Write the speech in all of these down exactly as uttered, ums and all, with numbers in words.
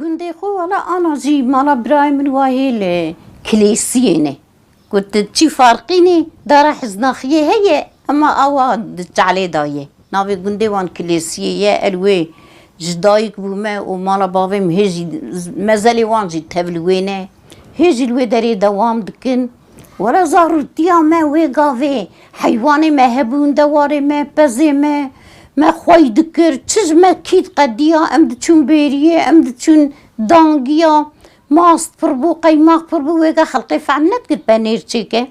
Gundê xwe wala ana jî mala birayê min wayê li Kilêsiyê ne. Got, çi farqînî dara Hiznaxiyê heye, ema awa di çalê da ye. Navê gundê wan Kilêsiyê ye, el wê ji dayik bûme û mala bavê min hê jî mezelê wan jî tev li wê ne. Hê jî li wê derê dewam dikin. Were zarûtiya me wê gavê heywanê me hebûn, dewarê me, pezê me, me xwey dikir, çi ji me kî diqediya, em diçûn bêriyê, em diçûn dangiya, mast pir bû, qeymaq pir bû, wêga xelqê fehm nedikir penêr çêke.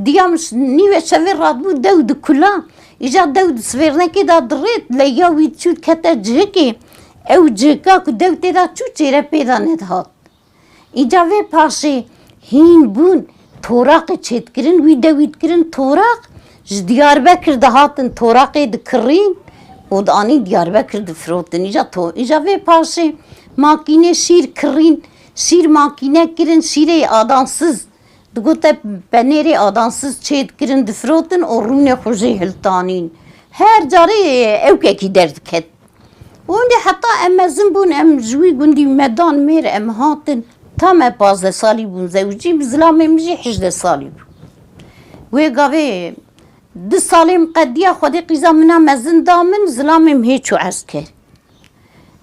Diya min ş-, nîve şevê radibû dew dikula, îca dew di sivêrnekê de dirêt, leya wî diçû dikete cihikê, ew cihika ku dew tê de çû çêre pê de nedihat. Îca vê paşê hîn bûn, toraqê çêdikirin, wî dewî dikirin toraq, ji Diyarbekir dihatin toraqê dikirîn û dianîn Diyarbekir difirotin. Îca to-, îca vê paşê makînê şîr kirîn, şîr makîne kirin, şîrê adansiz, digote penêrê adansiz çêdikirin, difirotin û rûnê xwe jê hiltanîn. Her carê ewkekî derdiket. Hûndê heta em mezin bûn, em ji wî gundî me dan mêr, em hatin. Ta me pazdeh salî bûn zewicî, zilamê min jî hejdeh salî bû. Wê gavê du salê min qediya, Xwedê qîza min a mezin da min, zilamê min hê çû esker.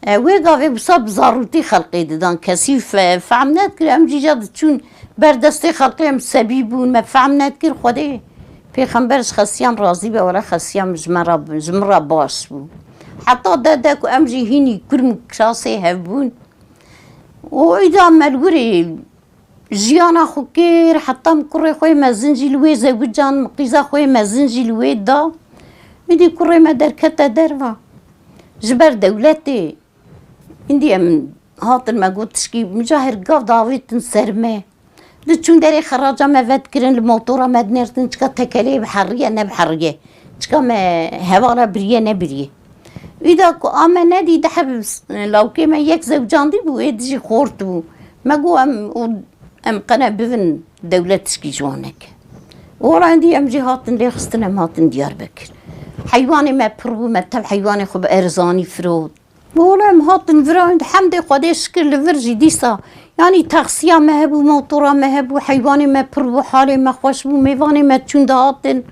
E, wê gavê wisa bi zarûtî xelqê didan, kesî fe-, fehm nedikir, em jî ca diçûn ber destê xelqê, em sebî bûn, me fehm nedikir, Xwedê Pêxember ji xesiyan razî be, were xesiyan ji me re, ji min re baş bû. Heta de de ku em jî hînî kurm û kirasê hev bûn. Û îda me li wir jiyana xwe kir, heta min kurê xwe yê mezin jî li wê zewican, min qîza xwe yê mezin jî li wê da. Îdî kurê me derkete derva. Ji ber dewletê, îndî em hatin me got tişkî, min ca her gav davêtin ser me. Diçûn derê xeraca me vedikirin, li motora me dinêrtin, çika tekerê biheriye, nebiheriye. Çika me hevala biriye, nebiriye. Îda ku a me nedî, di heb lawkê me yek zewcandî bû, ê dijî xort bû. Me got, em, û em qene bivin dewlet tişkî ji wan neke. Û wala hindî em jî hatin lê xistin, em hatin Diyarbekir. Heywanê me pir bû, me tev heywanê xwe bi erzanî firot. Wala em hatin vira, hemdê Xwedê şikir li vir jî dîsa. Yanî taksiya me hebû, motora me hebû, heywanê me pir bû, halê me xweş bû, mêvanê me çûn dihatin.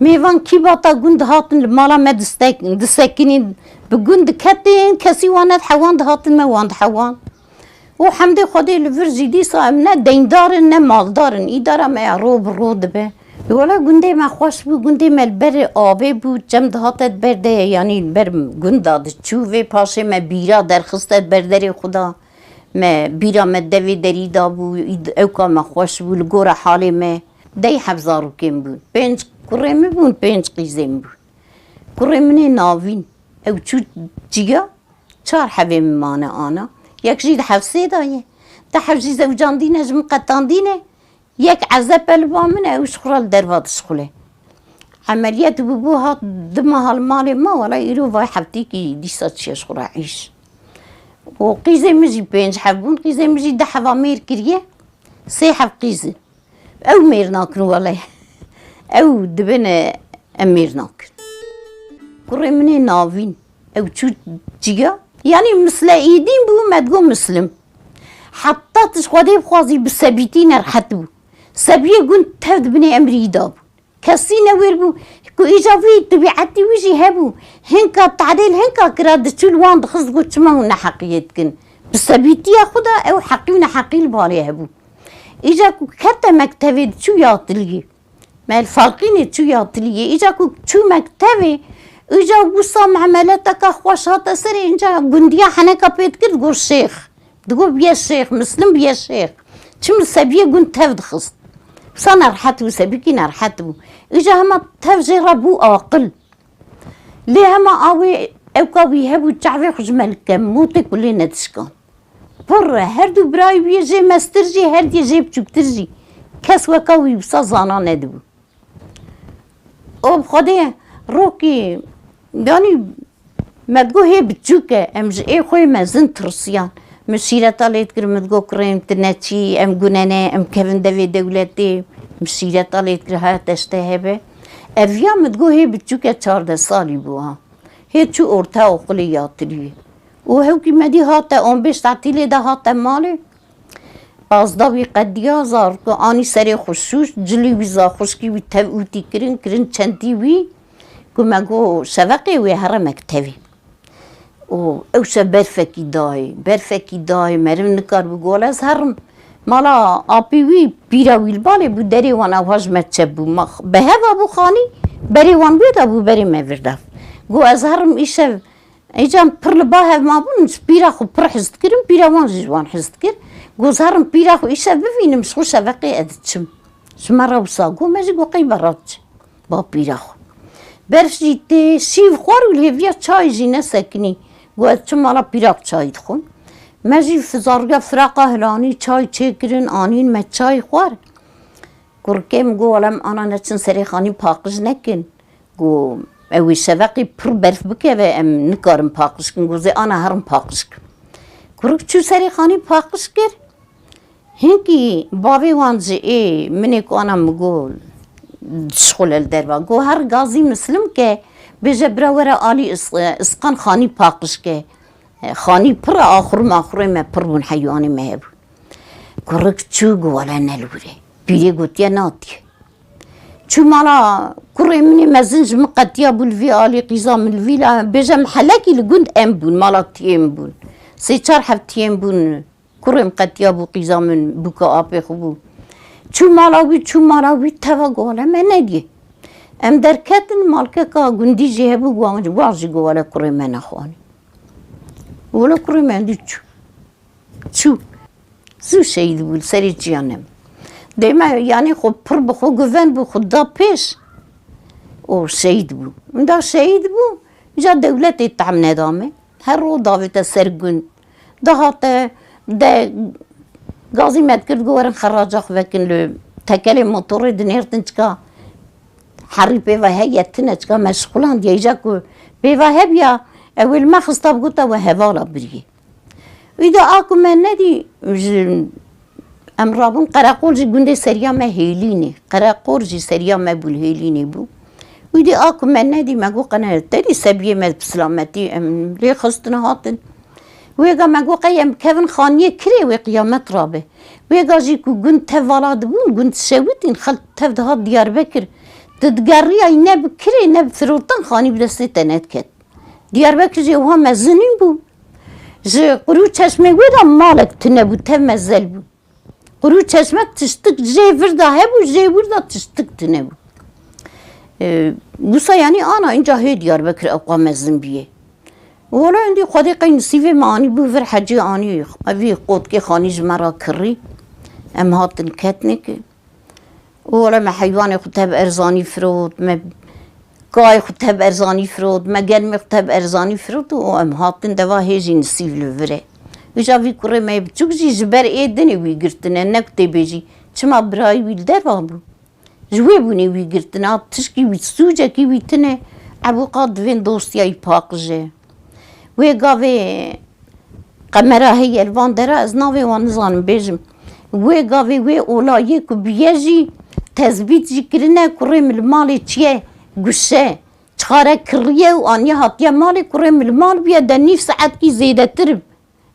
Mêvan kîbata gund dihatin li mala me distek-, disekinîn, bi gund diketin, kesî wan nedihewan dihatin me wan dihewan. Û hemdê Xwedê li vir jî dîsa em ne deyndar in, ne maldar in. Îdara me ya ro bi ro dibe. Wele gundê me xweş bû, gundê me li ber avê bû, çem dihate di ber de, yanî li ber gund da diçû, vê paşê me bîra derxiste di ber derê xwe da. Me bîra me devê derî da bû, îd-, ewka me xweş bû, li gora halê me dey heb zarokên bûn. Pênc kurê min bûn, pênc qîzê min bûn. Kurê min ê navîn, ew çû ciya, çar hevê min mane ana. Yek jî di hevsê de ye. Di hev jî zewcandîne, ji min qetandîne. Yek ezeb e li ba min e, ew ji xwe re li derva dişixule. Emeliyet bûbû hat du meha li malê me, wela îro vay heftîkî dîsa çiye ji xwe re îş. Û qîzê min jî pênc hev bûn, qîzê min jî du heva mêr kiriye, sê hev qîz in. Ew mêr nakin wele. Ew dibin, e, em mêr nakin. Kurê min ê navîn, ew çû ciya. Yanî misle îdîn bû, me digot Mislim. Heta tu ji Xwedê bixwazî bi sebîtî nerhet bû. Sebiyê gund tev di binê emrî da bû. Kesî newêr bû ku îca wî tibîetî wî jî hebû. Hinka tadêl hinka kira diçû li wan dixist, got çima hûn neheqiyê dikin? Bi sebîtiya xwe de ew heqî û neheqî li balê hebû. Îca ku kete mektevê diçû ya tiliyê. Me li Falqînê çû ya tiliyê. Îca ku çû mektevê, îca wisa muameleteka xweş hate serê, înca gundiya heneka pê dikir, digot şêx. Digot biye şêx, Mislim biye şêx. Çim li sebiye gund tev dixist. Wisa nerhet bû, sebîkî nerhet bû. Îca hema tev jê re bû aqil. Lê hema awê ewka wî hebû, çavê xwe ji me li kemotê kulê nedişkan. Pir e, her du birayê wî yê jê mestir jî, her yê jê biçûktir jî. Kes weka wî wisa zana nedibû. O bi Xwedê rokî, yanî me digot hê biçûk e, em ji ê xwe yê mezin tirsiyan. Min şîreta lê dikir, min digot kurê min tu neçî, em gune ne, em kevin devê dewletê. Min şîreta lê dikir, haya te ji te hebe. Ev ya min digot hê biçûk e, çardeh salî bû ha. Hê çû orta okulê ya tiliyê. Û hewkî me dî hate on beş tatîlê de hate malê. Azda wî qediya, zarok anî serê xwe şûşt, cilî wî za xwişkî wî tev ûtî kirin, kirin çendî wî, ku me got şeveqê wê here mektevê. Û ew şev berfekî dayê, berfekî dayê, meriv nikaribû, got ez herim. Mala apî wî, pîra wî li balê bû, derê wan ewha ji me çep bû. Ma bi hev a bû xanî, berê wan wê de bû, berê me vir de. Got ez herim îşev. Îcan pir li ba hev mabûn, ji pîra xwe pir hez dikirin, pîra wan jî ji wan hez dikir. Got ez herim pîra xwe îşev bivînim, ji xwe şeveqê ez diçim. Ji me re wisa got, me jî got qey bera diçe. Ba pîra xwe. Berf jî tê, şîv xwar û li hêviya çayê jî nesekinî. Got ez çim mala pîra xwe çayî dixwim. Me jî zarga firaqa hilanî, çay çêkirin, anîn me çay xwar. Kurikê min got wele em ana neçin serê xanî paqij nekin. Got ew ê şeveqê pir berf bikeve, em nikarin paqij kin. Got zê ana herin paqij kin. Kurik çû serê xanî paqij kir. Hinkî bavê wan ji ê minê ku ana min got dişxule li derva. Got her gazî mislim ke, bêje bira were alî is-, isqan xanî paqij ke. Xanî pir e, axur maxurê me pir bûn, heywanê me hebûn. Kurik çû got wele ne li wir e. Pîrê gotiye natiye. Çû mala kurê min ê mezin ji min qetiya bû li vî alî, qîza min li vî la, bêje mihelekî li gund em bûn, mala tiyê min bûn. Sê çar heb tiyê min bûn. Kurê min qetiya bû, qîza min bûka apê xwe bû. Çû mala wî, çû mala wî, teva got wele me nediyê. Em derketin, malkeka gundî jî hebû, wan, wan jî got wele kurê me nexwanî. Wele kurê me dî çû. Çû. Zû şehîd bû li serê çiya ne. Dê me, yanî xwe pir bi xwe guven bû, xwe da pêş û şehîd bû. Min da şehîd bû, îca dewletê tam neda me. Her ro davête ser gund. Dihate, de gazî me dikir, digot werin xeraca xwe vekin li tekelê motorê dinêrtin çika herî pêva heye tine, çika me şixulandiye, îca ku pêva hebiya, ew ê li me xista bigota we hevala biriyê. Wî de a ku me nedî, ji, em rabûn Qereqol jî gundê seriya me Hêlînê. Qereqol jî seriya me bû li Hêlînê bû. Wî de a ku me nedî, me got qene tedî sebiyê me bi silametî em lê xistin hatin. Wêga me got qey em kevin xaniyê kirê wê qiyamet rabe. Wêga jî ku gund tev vala dibûn, gund şewitîn, xelk tev dihat Diyarbekir. Tu digeriyay ne bi kirê ne bi firotan xanî bi destê te nediket. Diyarbekir jî ewha mezinîn bû. Ji qurû çeşmê wê de malek tune bû, tev mezel bû. Qurû çeşmek tiştik jê vir de hebû, jê wir de tiştik tune bû. E, wisa yanî ana inca hê Diyarbekir ewqa mezin biyê. Wala êndî Xwedê qey nisîvê me anî bû vir, hecî anî evî qotkê xanî ji me re kirî. Em hatin ketnê ki. Wele me heywanê xwe tev erzanî firot, me kayê xwe tev erzanî firot, me gelmê xwe tev erzanî firot û em hatin deva hê jî nisîv li vir e. Îja vî kurê me yê biçûk jî ji ber ê dinê wî girtine, ne ku tê bêjî çima birayî wî li derva bû. Ji wê bûnê wî girtine, a tişkî wî, sûcekî wî tine, ebûqa divên dostiyayî paqij e. Wê gavê qemera heye li van dera, ez navê wan nizanim bêjim. Wê gavê wê olayê ku bûye jî, tezbît jî kirine, kurê min li malê çiye guşe, çixare kiriye û aniye hatiye malê, kurê min li mal bûye de nîv saetkî zêdetir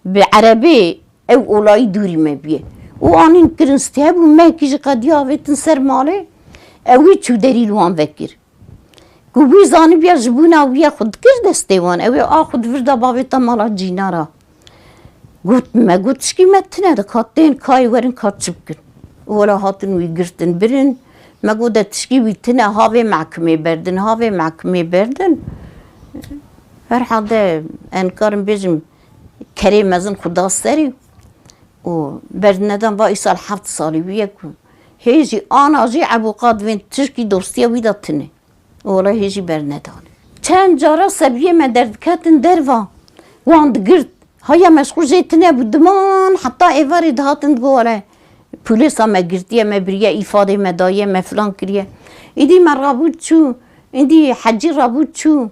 bi erebê ew olayî dûrî me bûye. Û anîn kirin stê hebû, mehkî jî qediya avêtin ser malê, ewî çûderî li wan vekir. Ku wî zanibûya ji bûna wî ye xwe dikir destê wan, ew ê a xwe di vir de bavêta mala Cînara. Got, me got, tişkî me tune de, ka tên kayê werin ka çi bikin. Û wela hatin wî girtin birin. Me got, de tişkî wî tune, havê mehkimê berdin, havê mehkimê berdin. Herhalde, ez nikarim bêjim, kerê mezin xwe da serî û bernedan, va îsal heft salî wî ye ku hê jî ana jî ebûqa divên tişkî dostiya wî de tune. Wele hê jî bernedane. Çend cara sebiyê me derdiketin derva, wan digirt. Haya me ji xwe jê tune bû, diman heta êvarê dihatin digot, wele pûlêsa me girtiye, me biriye, îfadê me daye, me filan kiriye. Îdî me rabû çû, îdî Hecî rabû çû,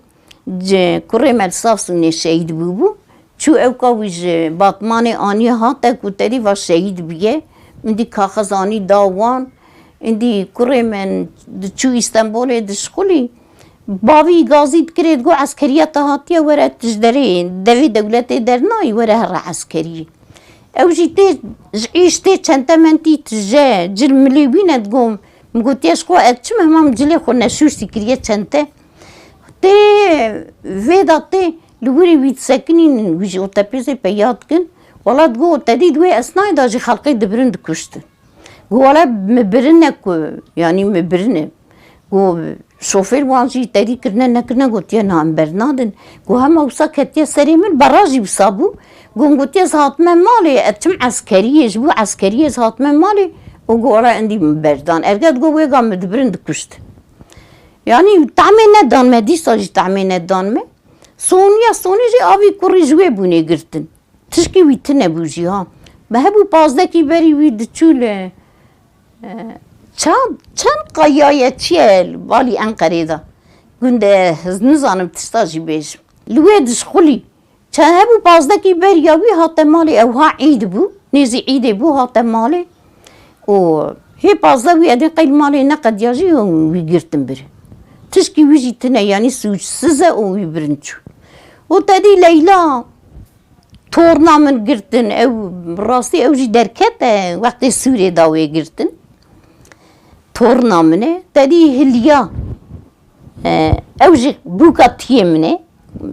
ci-, kurê me li Safsûnê şehîd bûbû. Çû ewka wî ji Batmanê aniye hate ku te dî va şehîd bûye. Min dî kaxez anî da wan. Îndî kurê min diçû Îstenbolê dişxulî. Bavî gazî dikirê, digot, "Eskeriya te hatiye, were tu ji derê devê dewletê dernayî, were here eskeriyê." Ew jî tê ji îş tê çentemendî tije, cil milê wî ne digot, min gotiye, "Ji xwe ez çim hema min cilê xwe neşûştî kiriye çente." Tê vê de tê li wirê wî disekinînin, wî jî otopsiyê peya dikin. Wela digot, "Te dî di wê esnayê de jî xelkê dibirin dikuştin." Got, "Wele min birine ku, yanî min birine." Got, "Şofêr wan jî tedî kirine nekirine gotiye, na em bernadin." Got, "Hema wisa ketiye serê min, bera jî wisa bû." Got, "Min gotiye ez hatime malê, ez çim eskeriyê, ji bo eskeriyê ez hatime malê." Û got, "Wele endî min berdan." Erge digot, "Wêga min dibirin dikuştin." Yanî tahmê nedan me, dîsa jî tahmê nedan me. Soniya sonê jî avî kurî ji wê bûnê girtin. Tişkî wî tune bû jî ha. Me hebû pazdekî berî wî diçû li, e, çand, çend qaya ye çi ye li balî Enqerê de. Gund e, ez nizanim tişta jî bêjim. Li wê dişxulî. Çend hebû pazdekî beriya wî hate malê, ew ha îd bû. Nêzî îdê bû hate malê. Û hê pazdeh wî edê qey li malê neqediya jî û wî girtin bir. Tişkî wî jî tune, yanî sûcsiz e û wî birin çû. Û tedî Leyla torna min girtin, ew rastî ew jî derkete wextê Sûrê da wê girtin. Torna min e, tedî Hilya, e, ew jî bûka tiyê min e.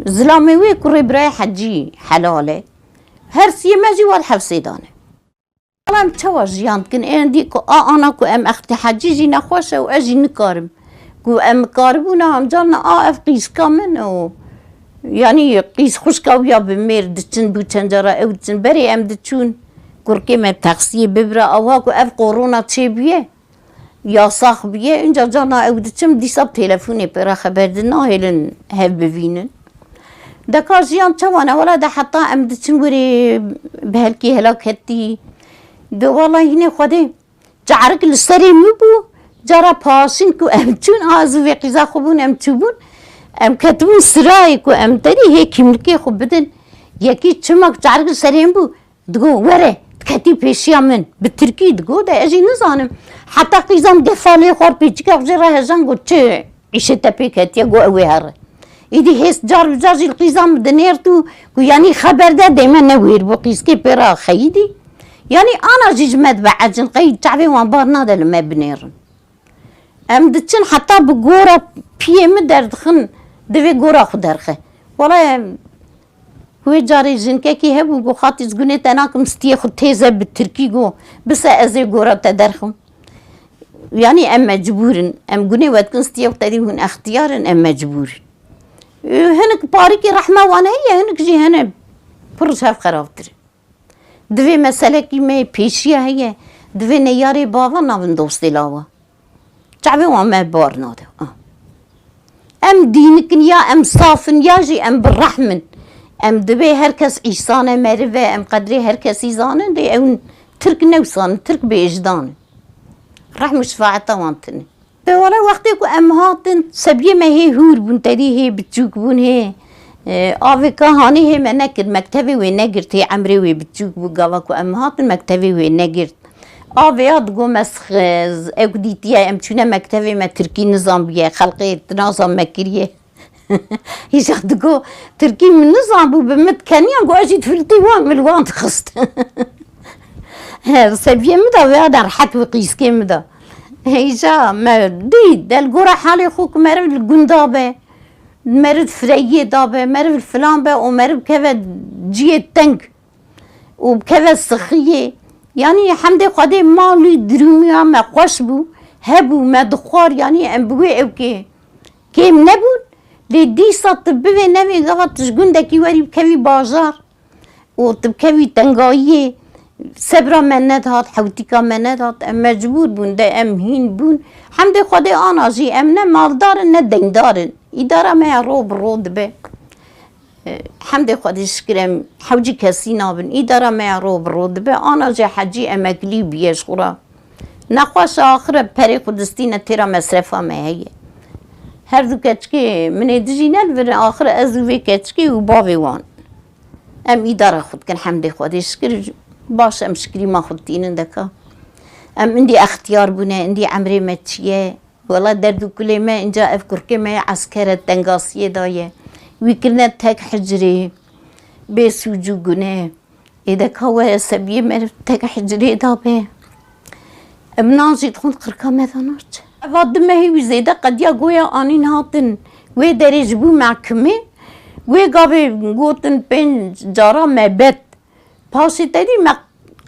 Zilamê wê kurê birayê Hecî helal e. Her siyê me jî wal hefsê dane. Em çawa jiyan dikin? Êndî ku a ana ku em extî hecî jî nexweş e û ez jî nikarim. Ku em mikaribûna em carna a ev qîzka min û yanî qîz xwişka wî ya bi mêr diçin bû çend cara ew diçin. Berê em diçûn kurkê me texsiyê bibira awa ku ev korona çêbûye. Yasax bûye, înca carna ew diçim, dîsa bi telefonê pê re xeber din, nahêlin hev bivînin. Deka jiyan çawa ne, wela de heta em diçin wirê bi helkê helaketî. De wela hînê Xwedê carik li serê min bû, cara paşin ku em çûn, a ez û vê qîza xwe bûn, em çûbûn, em ketibûn sirayê ku em tenê hê kîmlikê xwe bidin. Yekî çima ku carik li serê min bû, digo, "Were, diketî pêşiya min." Bi tirkî digo, de ez jî nizanim. Heta qîzan gefalê xwe pêçika xwe jê re hejan got, "Çi îşê te pê ketiye?" Got, "Ew ê here." Îdî hêst car bi car jî li qîzan min dinêrt û ku yanî xeber de dê me newêr bû, qîzkê pê re xeyidî. Yanî ana jî ji me dibe ecin, qey çavê wan bar nade li me binêrin. Em diçin heta bi gora piyê min derdixin, divê gora xwe derxe. Wala em, wê carê jinkekî hebû, got, "Xatî, ez gunê te nakim, stiyê xwe têze." Bi tirkî got, "Bise ez ê gora te derxim." Yanî em mecbûr in. Em gunê we dikin, stiyê xwe te dî hûn extiyar in, em mecbûr in. Hinek parîkê rehma wan heye, hinek jî hene pir ji hev xerabtir in. Divê meselekî me yê pêşiya heye, divê neyarê bava navin dostê lawa. Çavê wan me bar nade. Ah. Em dînik in ya em saf in ya jî em bi rehm in. Em divê her kes îsan e, meriv e, em qedrê her kesî zanin, lê ew Tirk ne wisa in, Tirk bêjdan in. Rehm û şefaeta wan tune. Te were wextê ku em hatin, sebiyê me hê hûr bûn, tedî hê biçûk bûn, hê, e, avê ka hanê hê me nekir, mektevê wê negirt, hê emrê wê biçûk bû, gava ku em hatin, mektevê wê negirt. Avê ya digo me six-, ew dîtiye, em çûne mektevê me tirkî nizanbiye, xelqê dinazan me kiriye. Îja digo, tirkî min nizanbû, bi min dikeniyan, got, ez jî difiltî wan, min li wan dixist. He, seviyê min de, veya de rehet wî qîzkê min de. Îja me dî, del gora halê xwe ku meriv li gunda be, meriv fireyiyê da be, meriv filan be û meriv keve ciyê teng û bikeve sixiyê. Yanî hemdê Xwedê mal û dirûmiya me xweş bû, hebû, me dixwar, yanî em bi wê ewkê kêm nebûn. Lê dîsa tu bivê nevê gava tu ji gundekî werî bikevî bajar û tu bikevî tengayiyê, sebra me nedihat, hewtîka me nedihat, em mecbûr bûn, de em hîn bûn. Hemdê Xwedê ana jî em ne maldar in, ne deyndar in. Îdara me ya ro bi ro dibe. Hemdê Xwedê şikir em hewcî kesî nabin. Îdara me ya ro bi ro dibe. Ana jê hecî emeklî bûye ji xwe re. Nexweş e axir e perê xwe distîne têra mesrefa me heye. Her du keçikê min ê dijî ne li vir in, axir ez û vê keçikê û bavê wan. Em îdara xwe dikin hemdê Xwedê şikir. Baş em şikirîma xwe ditînin deka. Em indî extiyar bûne, indî emrê me çi ye. Wela derd û kulê me inca ev kurkê me yê eskere tengasiyê de ye. Wî kirine tek hicrê, bê sûc û gune. Êde ka we sebiyê me tek hicrê da be. Em nan jî dixwin qirka me de naçe. Eva du mehê wî zêde qediya goya anîn hatin. Wê derê ji bo mehkimê, wê gavê gotin pênc cara mebet. Paşê te dî me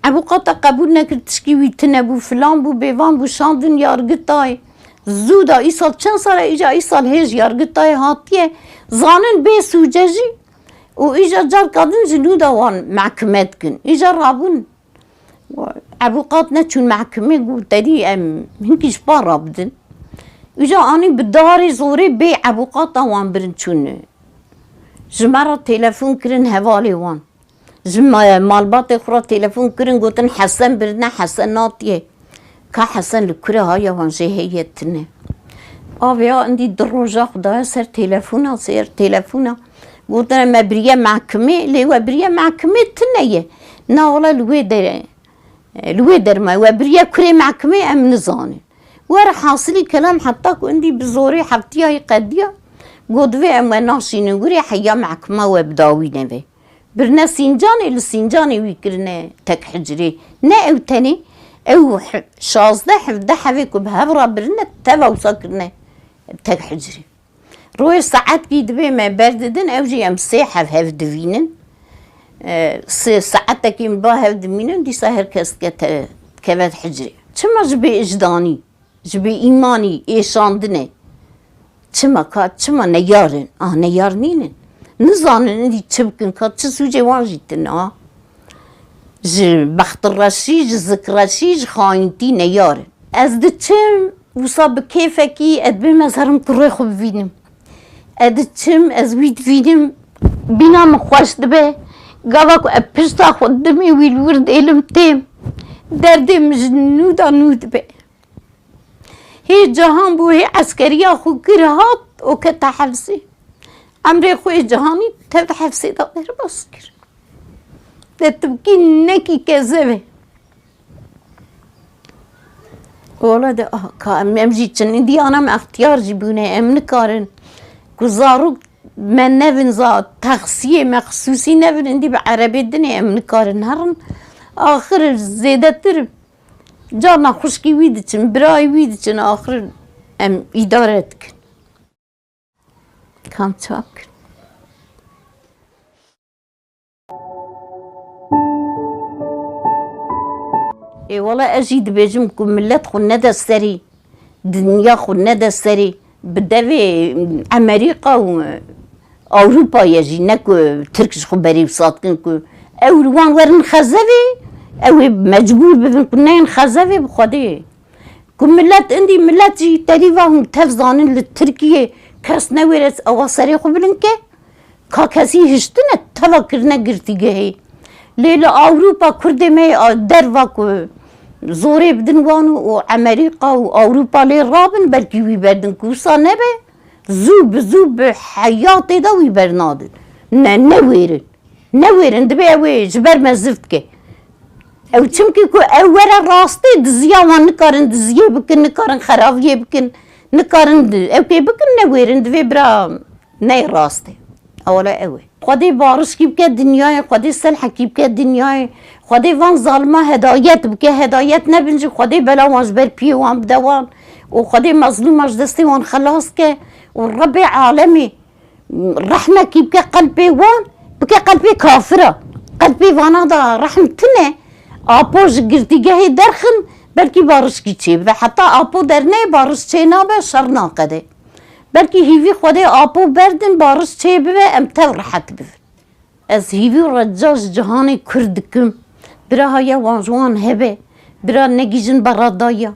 ebûqata qebûl nekir, tişkî wî tune bû, filan bû, bêvan bû, şandin yargitayê. Zû da îsal çend sal e, îca îsal hêj yargitayê hatiye. Zanin bê sûce jî û îca carka din ji nû da wan mehkime dikin. Îca rabûn. Ebûqat neçûn mehkimê, got, te dî em hinkî ji pa rabidin. Îca anî bi darê zorê bê ebûqata wan birin çûn. Ji me re telefon kirin hevalê wan. Ji ma-, malbatê xwe re telefon kirin, gotin, Hesen birine, Hesen natiye. Ka Hesen li kure haya wan jê heye tine. Avêya indî du roja xwe daye ser telefona, ser telefona. Gotine, me biriye mehkimê, lê we biriye mehkimê tine ye. Na wele li wê derê, li wê derma we biriye kurê mehkimê em nizanin. Were hasilî kelam heta ku indî bi zorê heftiyayî qediya, got, divê em we naşînin wirê heya mehkima we bi dawî nebe. Birine Sîncanê, li Sîncanê wî kirine tek hicrê. Ne ew tenê, ew he-, şazdeh hevdeh hevê ku bi hev re birine, teva wisa kirine tek hicrê. Royê saetkî divê me berdidin, ew jî em sê hev hev divînin. E, sê saetekî em ba hev dimînin, dîsa her kes dike te-, dikeve hicrê. Çima ji bê ijdanî? Ji bê îmanî êşandine. Çima ka, çima neyar in? Ah, neyar nînin. Nizanin indî çi bikin, ka çi sûcê wan jî tune, ah. Ji bextreşî, ji zikreşî, ji xayîntî neyar in. Ez diçim, wisa bi kêfekî ez dibêm ez herim kurê xwe bivînim. Ez diçim, ez wî divînim, bîna min xweş dibe. Gava ku ez pişta xwe dimê wî li wir dêlim têm. Derdê min ji nû da nû dibe. Hê cihan bû, hê eskeriya xwe kir hat û kete hefsê. Emrê xwe yê cihanî tevdi hefsê de derbas kir. De tu bikî nekî kezebe. Wala de, ah, ka em, em jî çin. Îndî ana me extiyar jî bûne, em nikarin. Ku zarok me nevin za, texsiyê me xisûsî nevin, îndî bi erebê dinê em nikarin herin. Axir zêdetir Carna xwişkî wî diçin, birayê wî diçin, axir em îdare dikin. Kam çakin. Ê wala ez jî dibêjim ku millet xwe nede serî, dinya xwe nede serî, bi devê Emerîka û Ewropa ye jî, ne ku Tirk ji xwe berê wisa dikin ku ew li wan werin xezevê, ew ê mecbûr bibin ku neyên xezevê bi Xwedê. Ku milet indî, milet jî terî va hûn tev zanin li Tirkiyê kes newêre ewa serê xwe bilind ke. Ka kesî hiştine teva kirine girtîgehê. Lê li Ewropa Kurdê me yê a-, derva ku zorê bidin wan û, û Emerîka û Ewropa lê rabin, belkî wî berdin ku wisa nebe, zû bi zû bi heyatê de wî bernadin. Ne, newêrin. Newêrin, dibê ew ê ji ber me ziv bike. Ew çimkî ku ew were rastê, diziya wan nikarin diziyê bikin, nikarin xeraviyê bikin, nikarin di-, ew kê bikin, newêrin, divê bira ney rastê. Ewle ew ê. Xwedê barişkî bike dinyayê, Xwedê selhekî bike dinyayê, Xwedê van zalima hedayet bike, hedayet nebin jî Xwedê bela wan ji ber piyê wan bide wan û Xwedê mezlûma ji destê wan xelas ke û Rebê alemê rehmekî bike qelbê wan, bike qelbê kafira. Qelbê vana da rehm tune, apo ji girtîgehê derxin, belkî barişkî çêbibe. Heta apo derneyê bariş çênabe, şer naqede. Belkî hîvî Xwedê apo berdin, bariş çêbibe, em tev rehet bibin. Ez hîvî û reca ji cihanê Kurd dikim. Bira haya wan ji wan hebe. Bira negihîjin beradaya.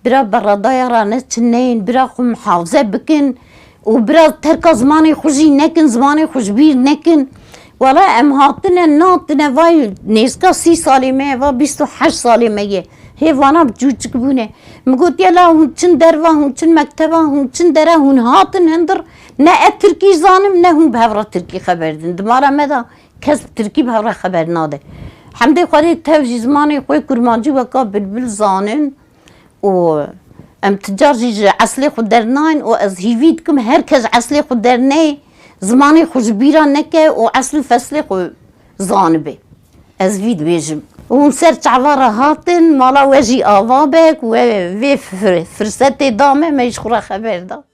Bira beradaya re neçin neyên. Bira xwe mihafize bikin. Û bira terka zimanê xwe jî nekin, zimanê xwe ji bîr nekin. Wela em hatine, natine, vay nêzika sî salê me ye, va bîst û heşt salê me ye. Hê vana bi çûçik bûne. Min gotiye, la hûn çin derva, hûn çin mekteba, hûn çin dere, hûn hatin hindir. Ne ez tirkî zanim, ne hûn bi hev re tirkî xeber din. Di mala me de kes bi tirkî bi hev re xeber nade. Hemdê Xwedê tev jî zimanê xwe kurmancî weka bilbil zanin û Em ti car jî ji eslê xwe dernayên û ez hîvî dikim her kes ji eslê xwe derneyê, zimanê xwe ji bîra neke û esl û feslê xwe zanibe. Ez vî dibêjim. Hûn ser çava re hatin, mala we jî ava be ku we vê fir-, firsetê da me, me ji xwe re xeber da.